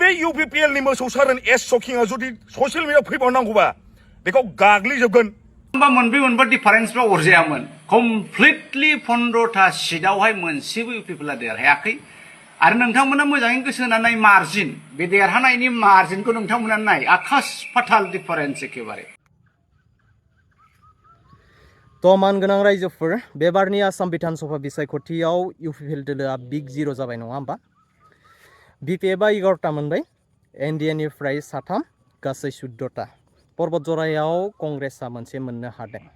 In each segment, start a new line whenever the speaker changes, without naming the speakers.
बे UPPL नि मोसौ सारोन एस शकिंआ जुदि ससियेल मिडियायाव फैबावनांगौबा बेखौ गाग्लिजोबगोन।
होमबा मोनब्रै डिफारेन्सफ्रा अरजायामोन। कमप्लिटलि 15टा सिटआवहाय मोनसेबो UPPLआ देरहायाखै आरो नोंथांमोना मोजाङै गोसो होनानै मार्जिन बे देरहानायनि मार्जिनखौ नोंथांमोना नाय आकाश फाताल डिफारेन्स एखेबारे।
मानगोनां रायजोफोर बेबारनि आसाम बिधान सभा बिसायख'थियाव UPPL दोलोआ बिग जिर' जाबाय नङा होमबा? BPFआ 11टा मोनबाय, NDAनिफ्राय 3 गासै 14टा। पर्बत जरायाव कंग्रेसआ मोनसे मोननो हादों।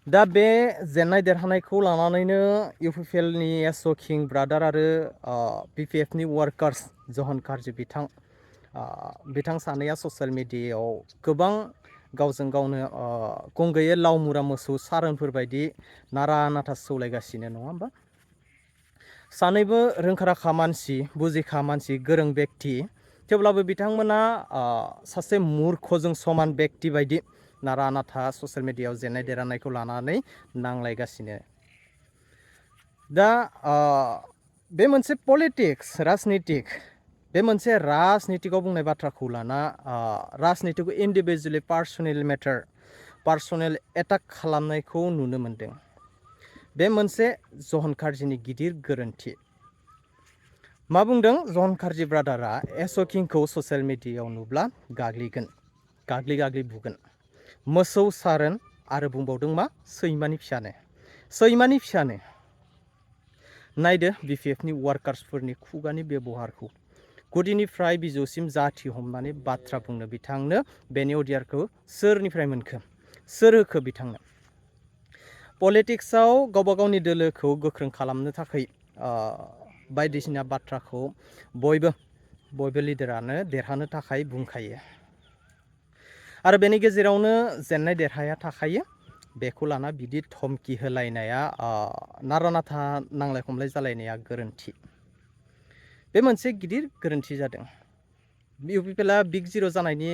दा बे जेननाय देरहानायखौ लानानैनो UPPLनि एस किं ब्रादार आरो BPFनि वार्कार्स जहन कार्जि बिथां सानैया ससियेल मिडियायाव गोबां गावजों गावनो गंगैयै लावमुरा मोसौ सारोनफोर बायदि नारा नाथा सौलायगासिनो नङा होमबा? सानैबो रोंखा राखा मानसि, बुजिखा मानसि, गोरों बेक्ति, थेवब्लाबो बिथांमोना सासे मूर्खजों समान बेक्ति बायदि नारा नाथा ससियेल मिडियायाव जेननाय देरहानायखौ लानानै नांलायगासिनो। दा बे मोनसे पलिटिक्स, राजनितिक, बे मोनसे राजनितिकआव बुंनाय बाथ्राखौ लाना राजनितिकखौ इन्डिभिजुवेलि पार्सनेल मेटार, पार्सनेल एटाक खालामनायखौ नुनो मोनदों। बे मोनसे जहन कार्जिनि गिदिर गोरोन्थि। मा बुंदों जहन कार्जि ब्रादारा? एस किंखौ ससियेल मिडियायाव नुब्ला गाग्लिगोन, गाग्लि बुगोन, मोसौ सारोन आरो बुंबावदों मा? सैमानि फिसानो। नायदो BPFनि वार्कार्सफोरनि खुगानि बेबहारखौ। गुदिनिफ्राय बिजौसिम जाथि हमनानै बाथ्रा बुंनो बिथांनो बेनि अडियारखौ सोरनिफ्राय मोनखो? सोर होखो बिथांनो? पलिटिक्सआव गावबा गावनि दोलोखौ गोख्रों खालामनो थाखाय बायदिसिना बाथ्राखौ बयबो लिडारानो देरहानो थाखाय बुंखायो आरो बेनि गेजेरावनो जेननाय देरहाया थाखायो। बेखौ लाना बिदि धमकी होलायनाया, नारा नाथा नांलाय खमलाय जालायनाया गोरोन्थि। बे मोनसे गिदिर गोरोन्थि जादों। UPPLआ बिग जिर' जानायनि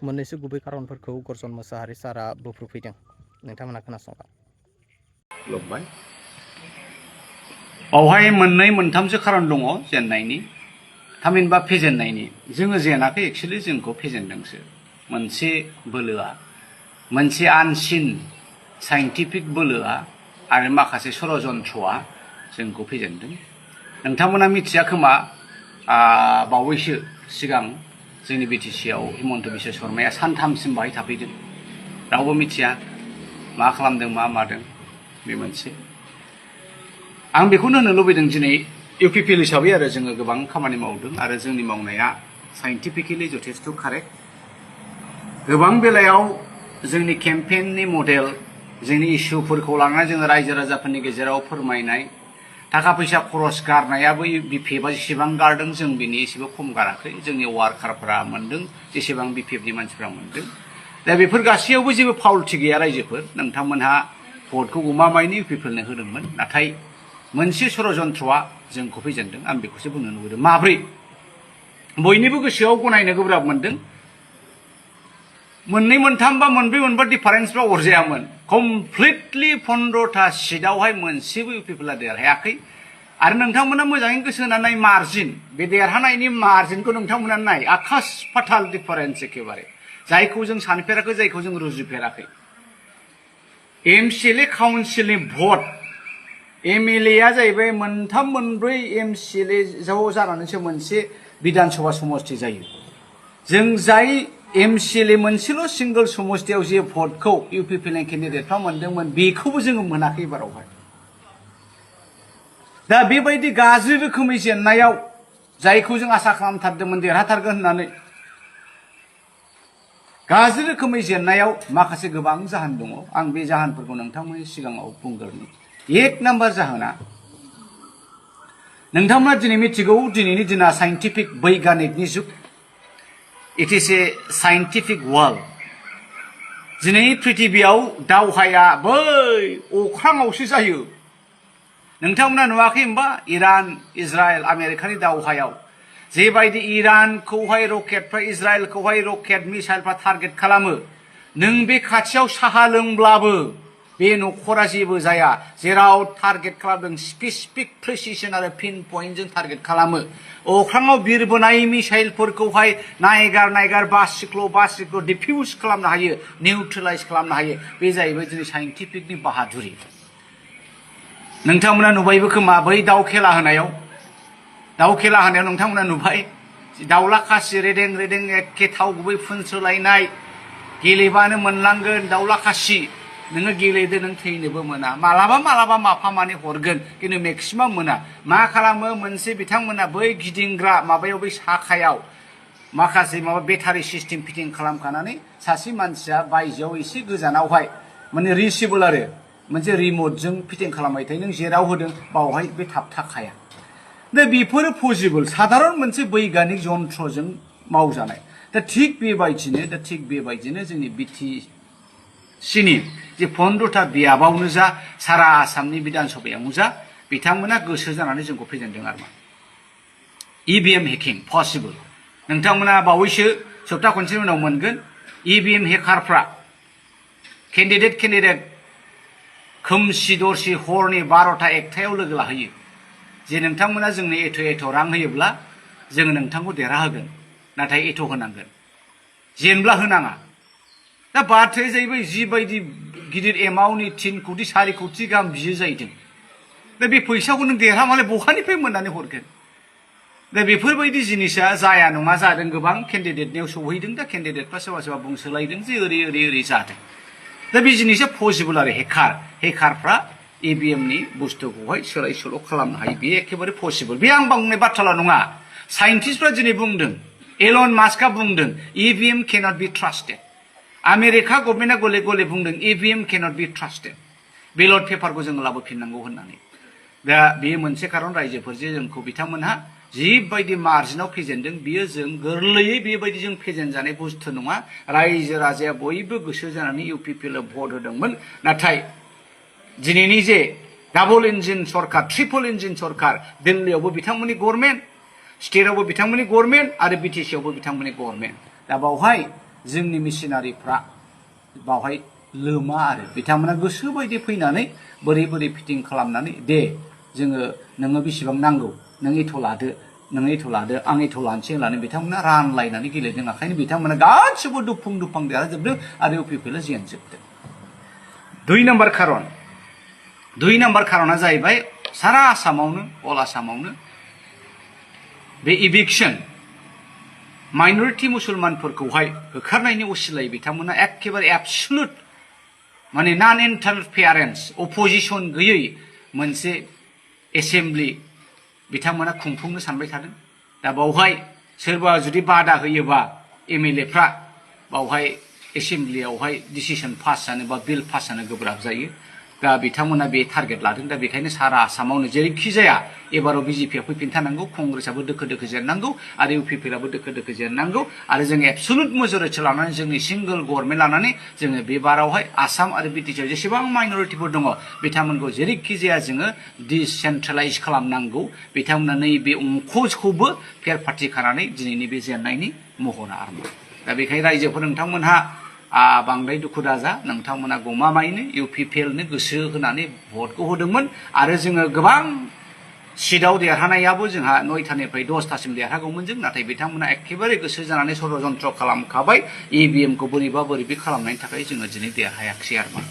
मोननैसो गुबै खारनफोरखौ गर्जन मोसाहारि सारा बुंफ्रुफैदों। नोंथांमोना खोनासंला।
बावहाय मोननै मोनथामसो खारन दङ जेननायनि, थामहिनबा फेजेननायनि। जोङो जेनाखै, एक्सुवेलि जोंखौ फेजेनदोंसो। मोनसे बोलोआ, मोनसे आनसिन साइन्टिफिक बोलोआ आरो माखासे षड़यन्त्रआ जोंखौ फेजेनदों। नोंथांमोना मिथिया खोमा, बावैसो सिगां जोंनि BTCआव हिमन्त बिश्व शर्माया सानथामसिम बाहाय थाफैदों। रावबो मिथिया मा खालामदों मा मादों। बे मोनसे। आं बेखौनो होननो लुबैदों, दिनै UPPL हिसाबै आरो जोङो गोबां खामानि मावदों आरो जोंनि मावनाया साइन्टिफिकेलि जथेस्थ' कारेक्ट। गोबां बेलायाव जोंनि केम्पेइननि मडेल, जोंनि इस्युफोरखौ लानानै जोङो रायजो राजाफोरनि गेजेराव फोरमायनाय, थाखा फैसा खरस गारनायाबो BPFआ जेसेबां गारदों जों बिनि एसेबो खम गाराखै। जोंनि वार्कारफोरा मोनदों जेसेबां BPFनि मानसिफ्रा मोनदों। दा बेफोर गासैयावबो जेबो फावल्टि गैया रायजोफोर। नोंथांमोनहा भटखौ गमामायैनो UPPLनो होदोंमोन, नाथाय मोनसे षड़यन्त्रआ जोंखौ फेजेनदों। आं बेखौसो बुंनो लुबैदों। माब्रै? बयनिबो गोसोआव गनायनो गोब्राब मोनदों। मोननै मोनथाम बा मोनब्रै डिफारेन्सफ्रा अरजायामोन। कमप्लिटलि 15टा सिटआवहाय मोनसेबो UPPLआ देरहायाखै आरो नोंथांमोना मोजाङै गोसो होनानै मार्जिन बे देरहानायनि मार्जिनखौ नोंथांमोना नाय आकाश फाताल डिफारेन्स एखेबारे। जायखौ जों सानफेराखै, जायखौ जों रुजुफेराखै। MCLA काउन्सिलनि भट, MLAआ जाहैबाय मोनथाम मोनब्रै MCLA ज' जानानैसो मोनसे बिधान सभा समष्टि जायो। जों जाय MCLA मोनसेल' सिंगल समष्टियाव जे भटखौ UPPLनि केन्डिडेटफ्रा मोनदोंमोन, बेखौबो जोङो मोनाखै एबारावहाय। दा बेबायदि गाज्रि रोखोमै जेननायाव, जायखौ जों आसा खालामथारदोंमोन देरहाथारगोन होननानै, गाज्रि रोखोमै जेननायाव माखासे गोबां जाहोन दङ। आं बे जाहोनफोरखौ नोंथांमोननि सिगाङाव बुंगोरनि। 1 नाम्बार जाहोना, नोंथांमोना दिनै मिथिगौ, दिनैनि दिना साइन्टिफिक बैगानिकनि जुग। It is a scientific world. दिनै पृथिबियाव दावहाया बै अख्राङावसो जायो। नोंथांमोना नुवाखै होमबा? इरान, इजराइल, आमेरिकानि दावहायाव जेबायदि इरानखौहाय रकेटफ्रा, इजराइलखौहाय रकेट मिसाइलफ्रा टारगेट खालामो। नों बे खाथियाव साहा लोंब्लाबो बे न'खरा जेबो जाया जेराव टारगेट खालामदों स्पेसिफिक प्रिसिसन आरो पिन पइन्टजों टारगेट खालामो अख्राङाव बिरबोनाय मिसाइलफोरखौहाय नायगार बासिख्ल' डिफ्यूज खालामनो हायो निउट्रेलाइज खालामनो हायो बे जाहैबाय जोंनि साइन्टिफिकनि बाहादुरि नोंथांमोना नुबायबो खोमा बै दाउ खेला होनायाव नोंथांमोना नुबाय दाउला खासि रेदें एखे थाव गुबै फुनस्रोलायनाय गेलेबानो मोनलांगोन दाउला खासि नोङो गेलेदो नों थैनोबो मोना मालाबा माफा माने हरगोन खिन्थु मेक्सिमाम मोना मा खालामो मोनसे बिथांमोना बै गिदिंग्रा माबायाव बै साखायाव माखासे माबा बेटारि सिस्टेम फिटिं खालामखानानै सासे मानसिया बायजोआव एसे गोजानावहाय माने रिसिबल आरो मोनसे रिमटजों फिटिं खालामबाय थायो नों जेराव होदों बावहाय बे थाबथाखाया दा बेफोरो पसिबल साधारन मोनसे बैगानिक जन्त्रजों मावजानाय दा थिग बेबायदिनो जोंनि बिटिसिनि जे 15टा बियाबावनो जा सारा आसामनि बिधान सभायावनो जा बिथांमोना गोसो जानानै जोंखौ फेजेनदों आरो मा इभिएम हेकिं पसिबल नोंथांमोना बावैसो सप्ता खनसेनि उनाव मोनगोन इभिएम हेकारफ्रा केन्डिडेट खोमसि दरसि हरनि 12टा 1टायाव लोगो लाहैयो जे नोंथांमोना जोंनो एथ' रां होयोब्ला जोङो नोंथांखौ देरहाहोगोन नाथाय एथ' होनांगोन जेनब्ला होनाङा दा बाथ्राया जाहैबाय जिबायदि गिदिर एमाउन्टनि 3 कोटि 4 कोटि गाहाम बियो जाहैदों दा बे फैसाखौ नों देरहामालाय बहानिफ्राय मोननानै हरगोन दा बेफोरबायदि जिनिसा जाया नङा जादों गोबां केन्डिडेटनियाव सौहैदों दा केन्डिडेटफ्रा सोरबा बुंसोलायदों जे ओरै जादों दा बे जिनिसा पसिबल आरो हेकारफ्रा इभिएमनि बुस्थुखौहाय सोलाय सोल' खालामनो हायो बे एखेबारे पसिबल बे आं बुंनाय बाथ्राल' नङा साइन्टिस्टफ्रा दिनै बुंदों एलन मास्कआ बुंदों इभिएम केनट बि ट्रास्टेड आमेरिका गभर्नमेन्टआ गले बुंदों इभिएम केनट बि ट्रास्टेड बेलट पेपारखौ जों लाबोफिननांगौ होननानै दा बेयो मोनसे खारन रायजोफोर जे जोंखौ बिथांमोनहा जिबायदि मार्जिनाव फेजेनदों बियो जों गोरलैयै बेबायदि जों फेजेनजानाय बुस्थु नङा रायजो राजाया बयबो गोसो जानानै इउपिपिएल भट होदोंमोन नाथाय दिनैनि जे डाबल इन्जिन सरकार ट्रिपल इन्जिन सरकार दिल्लीयावबो बिथांमोननि गभर्नमेन्ट स्टेटआवबो बिथांमोननि गभर्नमेन्ट आरो बिटिसिआवबो बिथांमोननि गभर्नमेन्ट दा बावहाय जोंनि मिशनारिफ्रा बावहाय लोमा आरो बिथांमोना गोसो बायदि फैनानै बोरै फिटिं खालामनानै दे जोङो नोङो बेसेबां नांगौ नों एथ' लादो आं एथ' लानोसै होननानै बिथांमोना रानलायनानै गेलेदों ओंखायनो बिथांमोना गासिबो दुफुं देरहाजोबदों आरो इउपिपिएलआ जेनजोबदों 2 नाम्बार खारना जाहैबाय सारा आसामावनो अल आसामावनो बे इभिक्सन माइनरिटि मुसलमानफोरखौहाय होखारनायनि असिलायै बिथांमोना एखेबारे एबसुलुट माने नन इन्टारफेरेन्स अपोजिशन गैयै मोनसे एसेम्बलि बिथांमोना खुंफुंनो सानबाय थादों दा बावहाय सोरबा जुदि बादा होयोबा एमएलएफ्रा बावहाय एसेम्बलियावहाय डिसिसन पास जानो बा बिल पास जानो गोब्राब जायो दा बिथांमोना बे टारगेट लादों दा बेखायनो सारा आसामावनो जेरैखि जाया एबाराव बिजेपिआ फैफिनथारनांगौ कंग्रेसआबो दोखो जेननांगौ आरो इउपिपिएलआबो दोखो जेननांगौ आरो जों एबसुलुट मेजरिटि लानानै जोंनि सिंगल गभर्नमेन्ट लानानै जोङो बे बारावहाय आसाम आरो बिटिसिआव जेसेबां माइनरिटिफोर दङ बिथांमोनखौ जेरैखि जाया जोङो डिसेन्ट्रेलाइज खालामनांगौ बिथांमोना नैबे अंखखौबो फेर फाथि खानानै दिनैनि बे जेननायनि महरा आरमा दा बेखायनो रायजोफोर नोंथांमोनहा बांद्राय दुखु दाजा नोंथांमोना गमामायैनो इउपिपिएलनो गोसो होनानै भटखौ होदोंमोन आरो जोङो गोबां सिटआव देरहानायाबो जोंहा 9टानिफ्राय 10टासिम देरहागौमोन जों नाथाय बिथांमोना एखेबारे गोसो जानानै षड्यन्त्र खालामखाबाय इभिएमखौ बोरैबा खालामनायनि थाखाय जोङो दिनै देरहायाखिसै आरो मा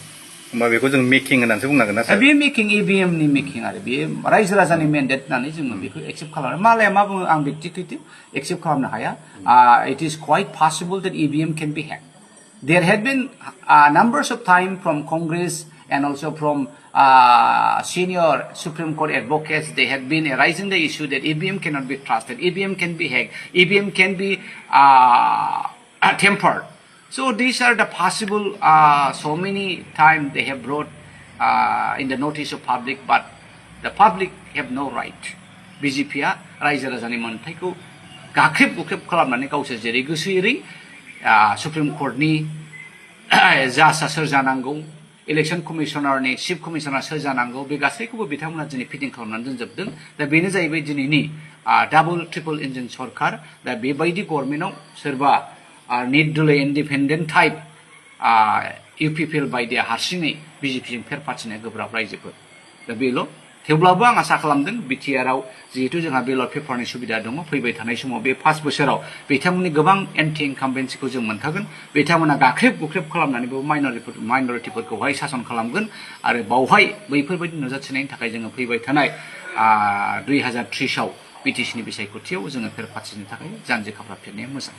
होमबा बेखौ जों मेकिं होननानैसो बुंनांगोन ना
बे मेकिं इभिएमनि मेकिं आरो बे रायजो राजानि मेन्डेट होननानै जोङो बेखौ एक्सेप्ट खालामनो मालाया मा बुङो आं बेक्तिगत एक्सेप्ट खालामनो हाया it is quite possible that EVM can be hacked There had been numbers of time from Congress and also from senior Supreme Court advocates. They had been raising the issue that EVM cannot be trusted, EVM can be hacked, EVM can be tempered. So these are the possible. So many times they have brought in the notice of public, but the public have no right. BJP रायजो राजानि मोनथायखौ गाख्रेब गुख्रेब खालामनानै गावसोर जेरै गोसो एरै supreme कर्टनि जाजआ सोर जानांगौ इलेक्शन कमिशनारनि चिफ कमिशनार सोर जानांगौ बे गासैखौबो बिथांमोना दिनै फिटिं खालामनानै दोनजोबदों दा बेनो जाहैबाय दिनैनि डाबल ट्रिपल इन्जिन सरकार दा बेबायदि गभर्नमेन्टआव सोरबा निर्दलीय इन्डिपेन्डेन्ट टाइप UPPL बायदिया हारसिङै BJPजों फेर फाथिनाया गोब्राब रायजोफोर दा बेल' थेवब्लाबो आं आसा खालामदों बिटिआरआव जिहेतु जोंहा बेलट पेपारनि सुबिदा दङ फैबाय थानाय समाव बे 5 बोसोराव बिथांमोननि गोबां एन्टि इनकाम्बेन्सिखौ जों मोनखागोन बिथांमोना गाख्रेब गुख्रेब खालामनानैबो माइनरिटिफोरखौहाय सासन खालामगोन आरो बावहाय बैफोरबायदि नुजाथिनायनि थाखाय जोङो फैबाय थानाय 2030आव बिटिसिनि बिसायख'थियाव जोङो फेर फाथिनो थाखाय जानजि खाफ्राफिननाया मोजां